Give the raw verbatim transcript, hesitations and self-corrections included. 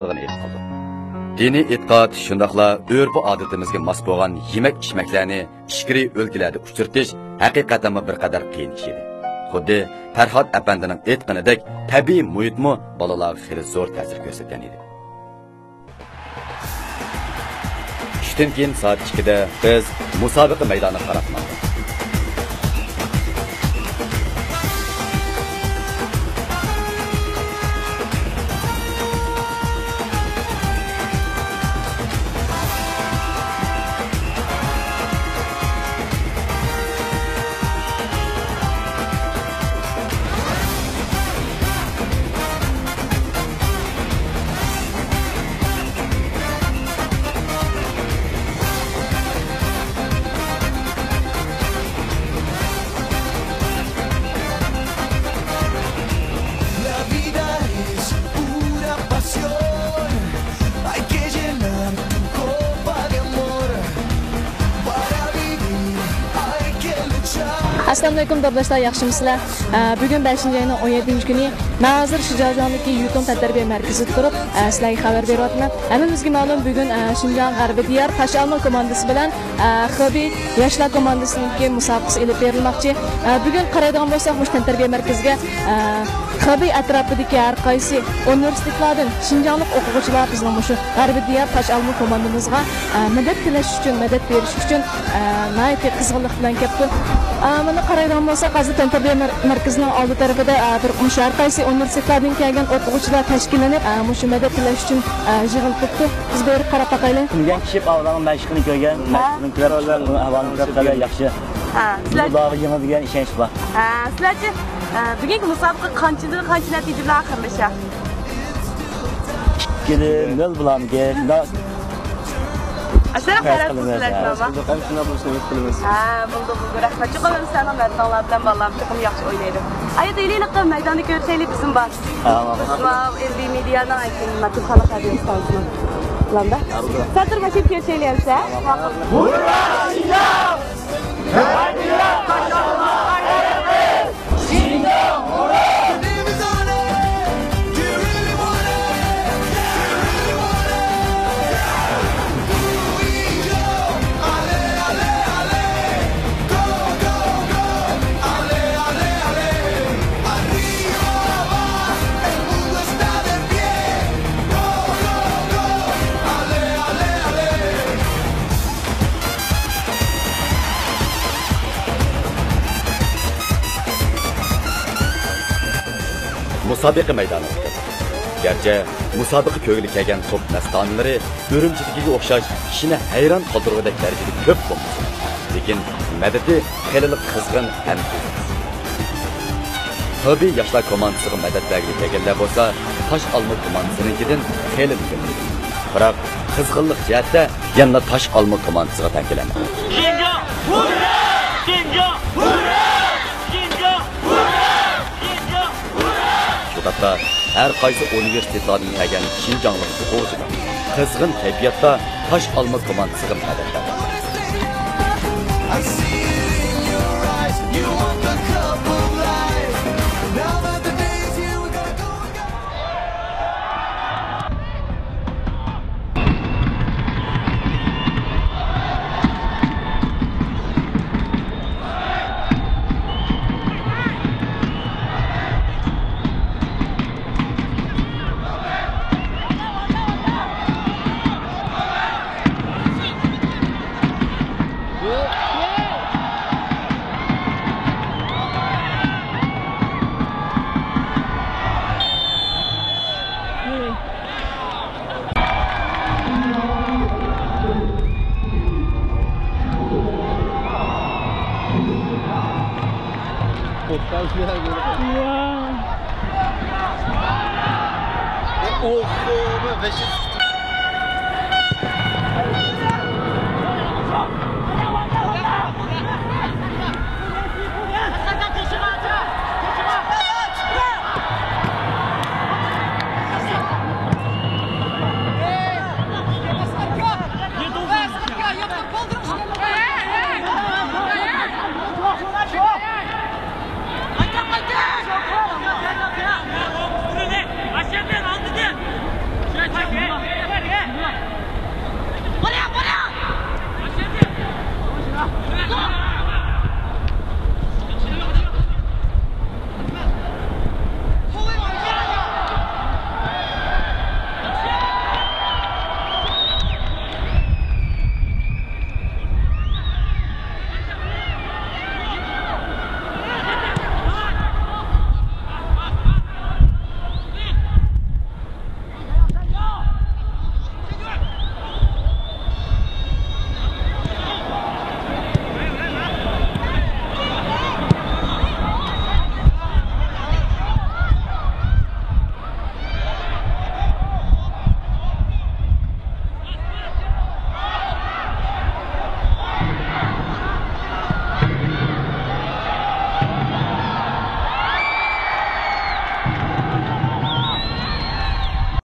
قىلغىنى ئېيتقانلىق. دىنىي ئېتىقاد، شۇنداقلا ئۆرپ-ئادىتىمىزگە ماس بولغان يېمەك-ئىچمەكلەرنى ئىچكىرى ئۆلكىلەردە ئۇچرىتىش ھەقىقەتەنمۇ بىر قەدەر قىيىن ئىش ئىدى. خۇددى پەرھات ئەپەندىنىڭ ئېيتقىنىدەك، تەبىئىي مۇھىتمۇ بالىلارغا خېلى زور تەسىر كۆرسەتكەن ئىدى. چۈشتىن كېيىن سائەت ئىككىدە بىز مۇسابىقە مەيدانىغا قاراپ ماڭدۇق. ئەسسالامۇئەلەيكۇم، تورداشلار، ياخشىمۇسىلەر؟ ئە، بۈگۈن بەشىنچى ئاينىڭ ئون يەتتىنچى كۈنى. مەن ھازىر شىجياجۇاڭدىكى يۇتۇڭ تەنتەربىيە مەركىزىدە تۇرۇپ، ئە، سىلەرگە خەۋەر بېرىۋاتىمەن. ھەممىمىزگە مەلۇم، بۈگۈن، ئە، شىنجاڭ غەربىي دىيار تاش ئالما كوماندىسى بىلەن، ئە، خېبېي ياشلار كوماندىسىنىڭكى مۇسابىقىسى ئېلىپ بېرىلماقچى. ئە، بۈگۈن قارايدىغان بولساق، مۇشۇ تەنتەربىيە مەركىزىگە، ئە، خېبېي ئەتراپىدىكى ھەر قايسى ئۇنىۋېرسىتېتلاردىن شىنجاڭلىق ئوقۇغۇچىلار بىزنىڭ مۇشۇ غەربىي دىيار تاش ئالما كوماندىمىزغا، ئە، مەدەت تىلەش ئۈچۈن، مەدەت بېرىش ئۈچۈن، ئە، ناھايىتى قىزغىنلىق بىلەن كەپتۇ. ئە، مانا قارايدىغان بولساق، ھازىر تەنتەربىيە مەر-، مەركىزىنىڭ ئالدى تەرىپىدە، ئە، بىر مۇشۇ ھەر قايسى ئۇنىۋېرسىتېتلاردىن كەلگەن ئوقۇغۇچىلار تەشكىللىنىپ، ئە، مۇشۇ مەدەت تىلەش ئۈچۈن، ئە، يىغىلىپ كەپتۇ. بىز بېرىپ قاراپ باقايلى. كىمگە كىشىپ ئاۋلانغان مەشىقنى كۆرگەن، ھە؟ مەشىقنى كۆرۈپ، ئۇنىڭ ئەھۋالىنى كۆرۈپ، خېلى ياخشى. ھە، سىلەر بۇلارغا يېڭىدىگەن ئىشەنچ بار. ھە، سىلەرچە، ئە، بۈگۈنكى مۇسابىقە قانچىدىن قانچە نەتىجە بىلەن ئاخىرلىشار؟ ئىككىدىن نۆل بولامىكىن؟ شۇنداق. ئاشۇنداق پەرەز قىلىمىز، قىلسىلەر، ھە. شۇنداق. ھەم شۇنداق بولۇشىنى ئۈمىد قىلىمىز. ھە، بولدى، بولدى، رەھمەت. چوقۇم سىلەرنىڭ مەردانلار بىلەن بالىلارمۇ چوقۇم ياخشى ئوينايدۇ. ئايا، دېيىلى، مەيداندا كۆرۈشەيلى، بىزمۇ بار. ھە، ماقۇل. بىزمۇ ئېل بى مېدىيانىڭ، ئايكىن، مەتبۇخانا رادىيو ستانسىسىنىڭ. بولامدا؟ ھە، بولدى. سەل تۇرماي كېلىپ كۆرۈشەيلى ئەمسە. ماقۇل. مۇسابىقە مەيدانىغا كىردۇق. گەرچە مۇسابىقە كۆرگىلى كەلگەن توپ مەستانىلىرى ئۈرۈمچىدىكىگە ئوخشاش كىشىنى ھەيران قالدۇرغۇدەك دەرىجىدە كۆپ بولمىسىمۇ، لېكىن مەدىتى خېلىلا قىزغىن ھەم تېز. خېبېي ياشلار كوماندىسىغا مەدەت بەرگىلى كەلگەنلەر بولسا تاش ئالما كوماندىسىنىڭكىدىن خېلىلا كۆپ. بىراق قىزغىنلىق جەھەتتە يەنىلا تاش ئالما كوماندىسىغا تەڭ كېلەمدۇ؟ شىنجاڭ! ھۇررا! شىنجاڭ! ھۇررا! شىنجاڭ! ھۇررا! شىنجاڭ! ھۇررا! شۇ تاپتا ھەر قايسى ئۇنىۋېرسىتېتلاردىن كەلگەن شىنجاڭلىق ئوقۇغۇچىلار قىزغىن كەيپىياتتا تاش ئالما كوماندىسىغا مەدەت بەردى.